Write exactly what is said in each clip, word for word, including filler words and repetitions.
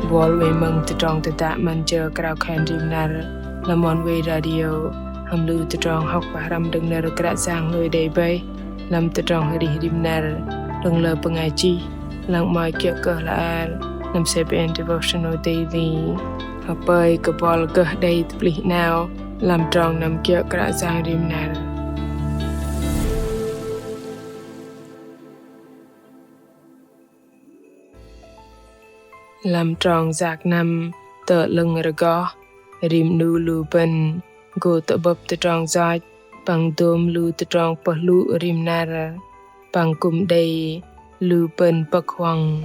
Buăl wei mơ̆ng tơdrong tơdă 'Măn jơ krao khan rim năr lăm Oneway Radio hăm lu tơdrong hŏk pơhrăm đơ̆ng nơ̆r Kră Yang hlôi đei bơih lăm tơdrong arih rim năr đơ̆ng lơ bơngai chih, lăng 'mơ̆i kiơ̆ kơ hla bơar lăm CBN Devotional Daily. Hơpơi kơ buăl gơh đei tơplih 'nao lăm trong năm kiơ̆ Kră Yang rim năr. Lăm trong yak năm tơ 'lơ̆ng rơgoh, rim 'nu lu bơ̆n gô tơ'bơ̆p tơdrong yoch păng dôm lu tơdrong pơhlŭ rim năr, păng kư̆m đei lu bơ̆n pơ̆k huăng.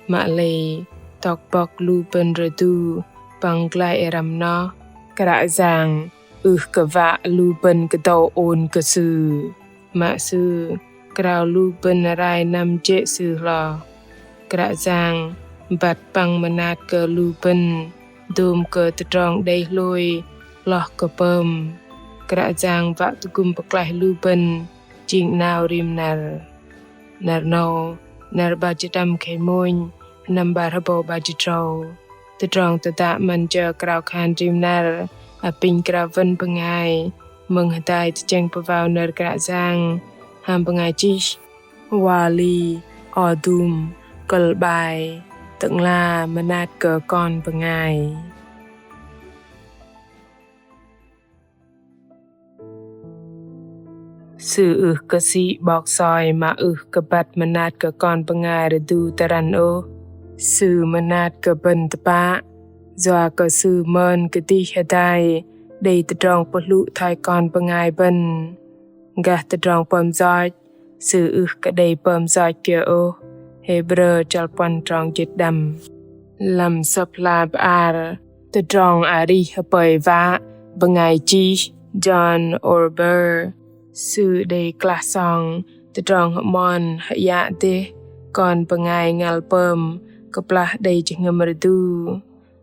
Mă lei tŏk bŏk lu bơ̆n rơdu păng glăi răm noh, Kră Yang ưh kơ wă lu bơ̆n kơdâu ôn kơ Sư. Mă Sư krao lu bơ̆n rai năm jê̆ Sư hloh. Kră Yang băt păng mơnat kơ lu bơ̆n dôm kơ tơdrong đei hlôi hloh kơ pơm. Kră Yang wă tơgŭm pơklaih lu bơ̆n jing 'nao rim năr. Năr 'nâu, năr 'bar jĭt đăm khei mônh, năm 'bar hơbâu 'bar jĭt tơdrâu. Tơdrong tơdă 'Măn jơ krao khan rim năr apinh krao wơ̆n bơngai mơ̆ng hơdai tơchĕng pơwao nơ̆r Kră Yang hăm bơngai chih Wally Odum, kơ̆l 'bai Tơ'ngla mơnat kơ kon bơngai. Sư ưh kơ sĭ 'bok soi mă ưh kơ băt mơnat kơ kon bơngai rơdu tơrăn ôh. Sư mơnat kơ bơ̆n tơpă, yua kơ Sư mơn kơdih hơdai đei tơdrong pơhlŭ thoi kon bơngai bơ̆n. Gah tơdrong pơm yoch, Sư ưh kơ đei pơm yoch kiơ ôh. Hêbrơ chăl puăn trong jĭt đăm. Lăm Sơ̆p hla bơar Tơdrong arih hơpơi wă, bơngai chih John Ortberg, sư đei klah song tơdrong hơmon hơyă dêh kon bơngai ngăl pơm kơplah đei jơhngơ̆m rơdu.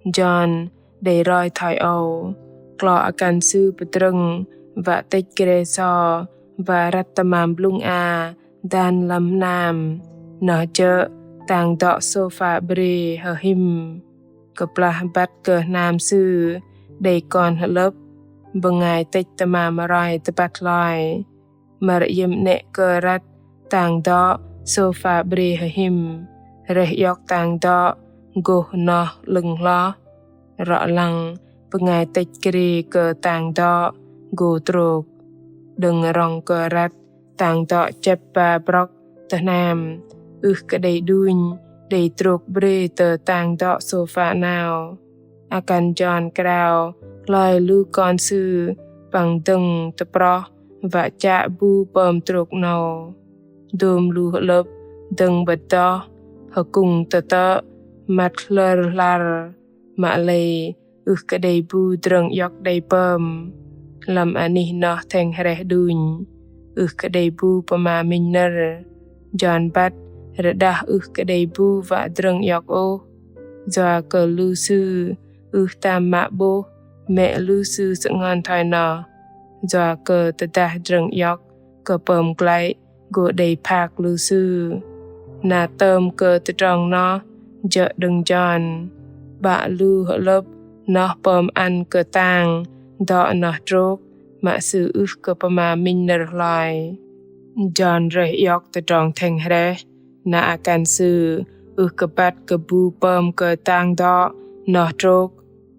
John đei roi thoi âu: Klo akăn sư pơdrơ̆ng wă tĕch gre so wă răt tơmam blŭng a dan lăm hnam, noh jơ̆ tang dŏ sôpha bre hơhim. Kơplah băt kơ hnam sư đei kon hơlơ̆p, bơngai tĕch tơmam roi tơbăt hloi. Mă rơiĕm 'nĕ kơ răt tang dŏ sôpha bre hơhim, rơih iŏk tang dŏ gôh noh 'lơ̆ng hloh. Rŏ lăng bơngai tĕch gre kơ tang dŏ gô trôk. Đơ̆ng rŏng kơ răt tang dŏ chĕp ba brŏk tơ hnam, ưh kơ đei đunh đei trôk bre tơ tang dŏ sôpha 'nao. Akăn John krao hloi lu kon sư păng dơ̆ng tơproh wă chă bu pơm trôk 'nâu. Dôm lu hơlơ̆p dơ̆ng 'bơ̆t đoh, hơkŭng tơtơ̆, măt hlơr hlar, mă lei ưh kơ đei bu drơ̆ng iŏk đei pơm. Lăm anih noh thĕng hrĕh đunh, ưh kơ đei bu pơma minh nơ̆r. John băt rơđah ưh kơ đei bu wă drơ̆ng iŏk ôh, yua kơ lu sư ưh tam mă 'bôh mĕ lu sư sơngon thoi noh. Yua kơ tơdah drơ̆ng iŏk kơ pơm glăi gô đei phak lu sư. Na tơm kơ tơdrong noh jơ̆ đơ̆ng John. 'Bă lu hơlơ̆p noh pơm ăn kơ tang dŏ noh trôk, mă sư ưh kơ pơma minh nơ̆r hloi. John rơih iŏk tơdrong thĕng hrĕh, na akăn sư ưh kơ băt kơ bu pơm kơ tang dŏ noh trôk,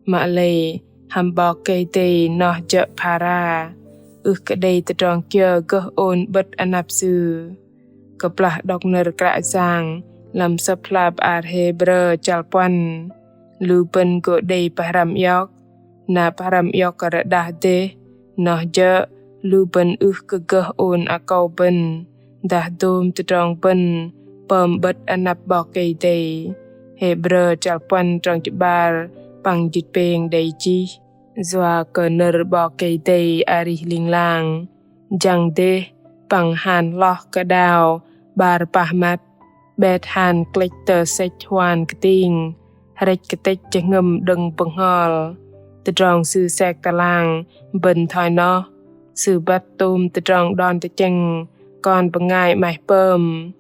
mă lei hăm 'Bok Kei-Dei noh jơ̆ phara, ưh kơ đei tơdrong kiơ gơh ôn 'bơ̆t anăp Sư. Kơplah đŏk nơ̆r Kră Yang lăm Sơ̆p hla bơar Hêbrơ chăl puăn, lu bơ̆n gô đei pơhrăm iŏk, na pơhrăm iŏk rơđah dêh, noh jơ̆ lu bơ̆n ưh kơ gơh ôn akâu bơ̆n dah dôm tơdrong bơ̆n pơm 'bơ̆t anăp 'Bok Kei-Dei. Hêbrơ chăl puăn trong jĭt 'bar păng jĭt pêng đei chih: Yua kơ nơ̆r 'Bok Kei-Dei arih ling lang, jăng dêh păng han hloh kơ đao 'bar pah măt, 'bet han klĕch tơ sĕch huan kơting, hrĕch kơtĕch jơhngơ̆m đơ̆ng bơhngol. Tơdrong Sư sek tơlang bơ̆n thoi noh, Sư băt tôm tơdrong đon tơchĕng kon bơngai 'maih pơm.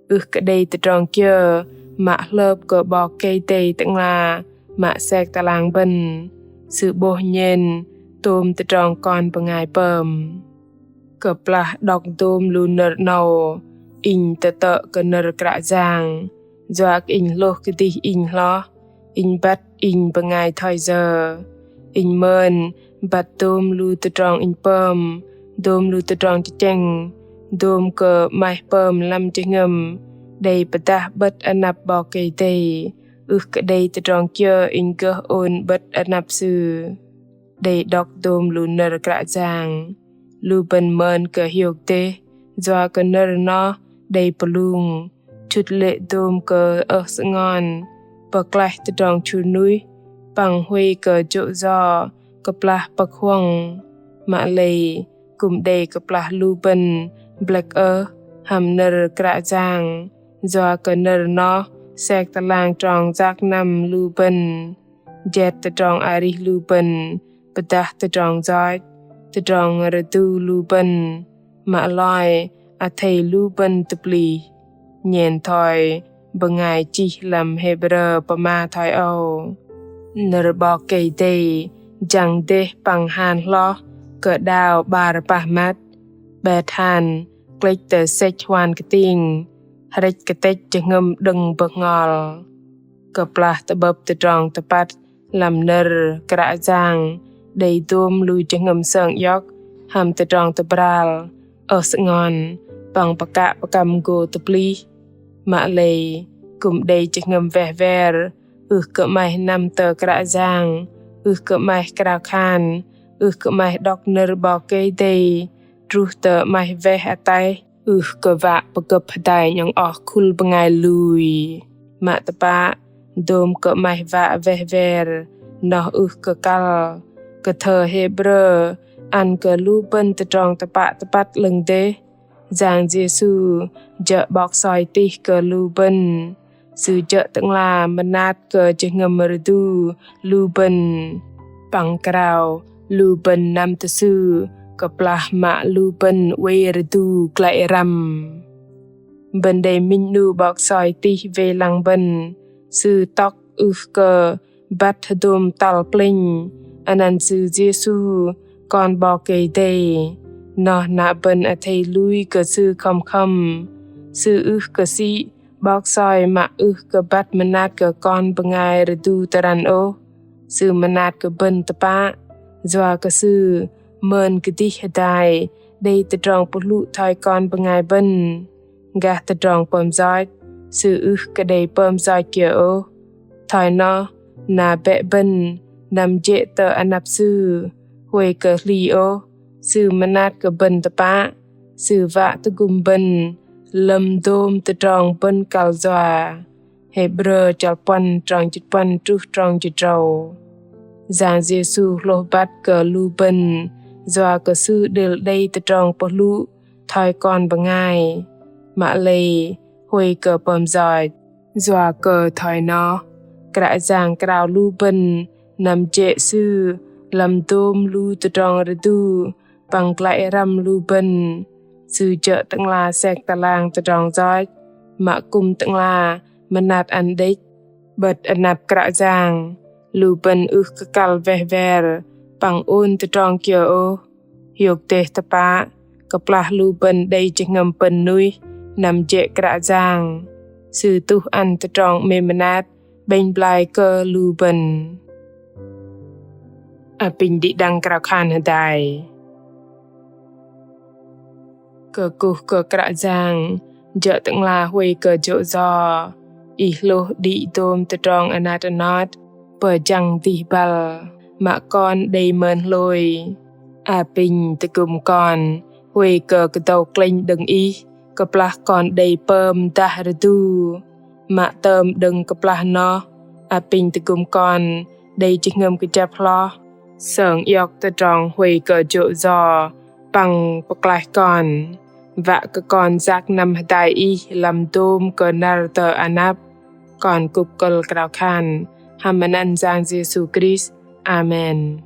Ưh kơ đei tơdrong kiơ mă hlơp kơ 'Bok Kei-Dei Tơ'ngla mă sek tơlang bơ̆n, Sư 'bôh nhen tôm tơdrong kon bơngai pơm. Kơplah đŏk dôm lu nơ̆r 'nâu, inh tơtơ̆ kơ nơ̆r Kră Yang, yua kơ inh hlôh kơdih inh hloh, inh băt inh bơngai thoi yơ. Inh mơn băt dôm lu tơdrong inh pơm, dôm lu tơdrong tơchĕng, dôm kơ 'maih pơm lăm jơhngơ̆m, đei pơdah 'bơ̆t anăp 'Bok Kei-Dei, ưh kơ đei tơdrong kiơ inh gơh ôn 'bơ̆t anăp Sư. Đei đŏk dôm lu nơ̆r Kră Yang, lu bơ̆n mơn kơ hiôk dêh, yua kơ nơ̆r noh đei pơlung, chŭt lê̆ dôm kơ ơh sơngon, pơklaih tơdrong chhŭr nuih, păng huay kơ jô̆ yo kơplah pơ̆k huŏng. Mă lei, kư̆m đei kơplah lu bơ̆n blĕk ơh hăm nơ̆r Kră Yang, yua kơ nơ̆r noh sek tơlang trong yak năm lu bơ̆n, jet tơdrong arih lu bơ̆n, pơdah tơdrong yoch, tơdrong rơdu lu bơ̆n, mă loi athei lu bơ̆n tơplih. Nhen thoi bơngai chih lăm Hêbrơ pơma thoi âu: Nơ̆r 'Bok Kei-Dei jăng dêh păng han hloh kơ đao 'bar pah măt, 'bet han klĕch tơ sĕch huan kơting, hrĕch kơtĕch jơhngơ̆m đơ̆ng bơhngol. Kơplah tơ'bơ̆p tơdrong tơpăt lăm nơ̆r Kră Yang, đei dôm lu jơhngơ̆m sơng iŏk hăm tơdrong tơbral, ơh sơngon, păng pơkă pơkăm gô tơplih. Mă lei, kư̆m đei jơhngơ̆m weh wer, ưh kơ 'maih năm tơ Kră Yang, ưh kơ 'maih krao khan, ưh kơ 'maih đŏk nơ̆r 'Bok Kei-Dei, truh tơ 'maih weh ataih, ưh kơ wă pơgơ̆p hơdai 'nhŏng oh khul bơngai lui. Mă tơpă, dôm kơ 'maih wă weh wer, noh ưh kơ kăl. Kơthơ Hêbrơ ăn kơ lu bơ̆n tơdrong tơpă tơpăt 'lơ̆ng dêh. Yang Yêsu jơ̆ 'bok soi tih kơ lu bơ̆n. Sư jơ̆ Tơ'ngla mơnat kơ jơhngơ̆m rơdu lu bơ̆n. Păng krao lu bơ̆n năm tơ Sư, kơplah mă lu bơ̆n oei rơdu glăi răm. Bơ̆n đei minh 'nu 'bok soi tih vei lăng bơ̆n, Sư tŏk ưh kơ băt hơdôm tăl plĕnh, anăn Sư Yêsu, Kon 'Bok Kei-Dei. Noh na bơ̆n athei lui kơ Sư khŏm khŏm. Sư ưh kơ sĭ 'bok soi mă ưh kơ băt mơnat kơ kon bơngai rơdu tơrăn ôh. Sư mơnat kơ bơ̆n tơpă, yua kơ Sư mơn kơdih hơdai đei tơdrong pơhlŭ thoi kon bơngai bơ̆n. Gah tơdrong pơm yoch, Sư ưh kơ đei pơm yoch kiơ ôh. Thoi noh, na bĕ bơ̆n năm jê̆ tơ anăp Sư, huay kơ hli ôh, Sư mơnat kơ bơ̆n tơpă, Sư wă tơgŭm bơ̆n lơ̆m dôm tơdrong bơ̆n kăl yua. Hêbrơ chăl puăn trong jĭt puăn truh trong jĭt tơdrâu. Yang Yêsu hlôh băt kơ lu bơ̆n, yua kơ Sư đêl đei tơdrong pơhlŭ thoi kon bơngai. Mă lei, huay kơ pơm yoch. Yua kơ thoi noh, Kră Yang krao lu bơ̆n năm jê̆ Sư lăm dôm lu tơdrong rơdu păng glăi răm lu bơ̆n. Sư jơ̆ Tơ'ngla sek tơlang tơdrong yoch, mă kư̆m Tơ'ngla mơnat ăn đĕch. 'Bơ̆t anăp Kră Yang, lu bơ̆n ưh kơ kăl weh wer păng ôn tơdrong kiơ ôh. Hiôk dêh tơpă, kơplah lu bơ̆n đei jơhngơ̆m pơ̆n nuih năm jê̆ Kră Yang, Sư tuh ăn tơdrong 'mêm mơnat 'bĕnh blai kơ lu bơ̆n. Apinh đĭ đăng krao khan hơdai. Kơkuh kơ Kră Yang, jơ̆ Tơ'ngla huay kơ jô̆ yo, Ih hlôh đĭ dôm tơdrong anat anot pơjăng dih băl, mă kon đei mơn hlôi. Apinh tơgŭm kon huay kơ kơdâu klĕnh đơ̆ng Ih, kơplah kon đei pơm dah rơdu. Mă tơm đơ̆ng kơplah noh, apinh tơgŭm kon đei jơhngơ̆m kơjăp hloh, sơng iŏk tơdrong huay kơ jô̆ yo păng pơklaih kon. Wă kơ kon yak năm hơdai Ih lăm dôm kơ năr tơ anăp. Kon kŭp kơ̆l krao khan hăm măt anăn Yang Yêsu Krist. Amen.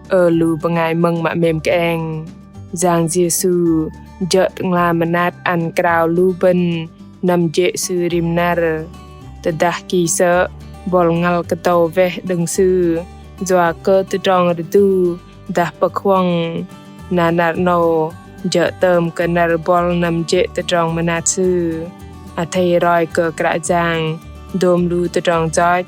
Ơ lu bơngai mơ̆ng mă 'mêm kơeng, Yang Yêsu jơ̆ Tơ'ngla mơnat ăn krao lu bơ̆n năm jê̆ Sư rim năr. Tơdah ki sơ̆, buăl ngăl kơdâu weh đơ̆ng Sư, yua kơ tơdrong rơdu dah pơkhuŏng. Na năr 'nâu jơ̆ tơm kơ năr buăl năm jê̆ tơdrong mơnat Sư. Athei roi kơ Kră Yang dôm lu tơdrong yoch,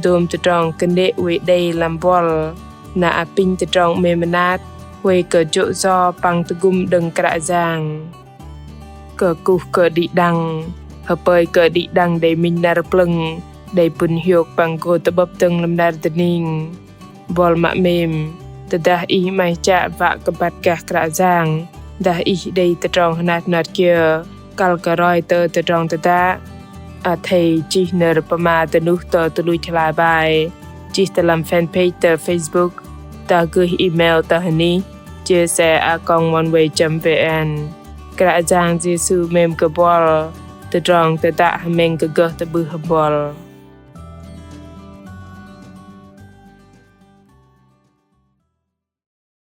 dôm tơdrong kơnê̆ oei đei lăm buăl. Na apinh tơdrong 'mêm mơnat, huay kơ jô̆ yo păng tơgŭm đơ̆ng Kră Yang. Kơkuh kơ đĭ đăng, hơpơi kơ đĭ đăng đei minh năr plơ̆ng, đei pŭn hiôk păng gô tơ'bơ̆p dơ̆ng lăm năr dơning. Buăl mă 'mêm, tơdah ih 'maih chă wă kơ băt gah Kră Yang, dah ih đei tơdrong hơnat hơnat kiơ, kăl kơ roi tơ tơdrong tơdă. Athei chih nơ̆r pơma dơnuh tơ tơluch hla bơar, chih tơ lăm fanpage tơ Facebook, dah gơih email tơ hơnih chia sẻ a còng oneway chấm vn. Kră Yang Yêsu 'mêm kơ buăl, tơdrong tơdă hơmĕng kơ gơh tơ'bưh hăm buăl.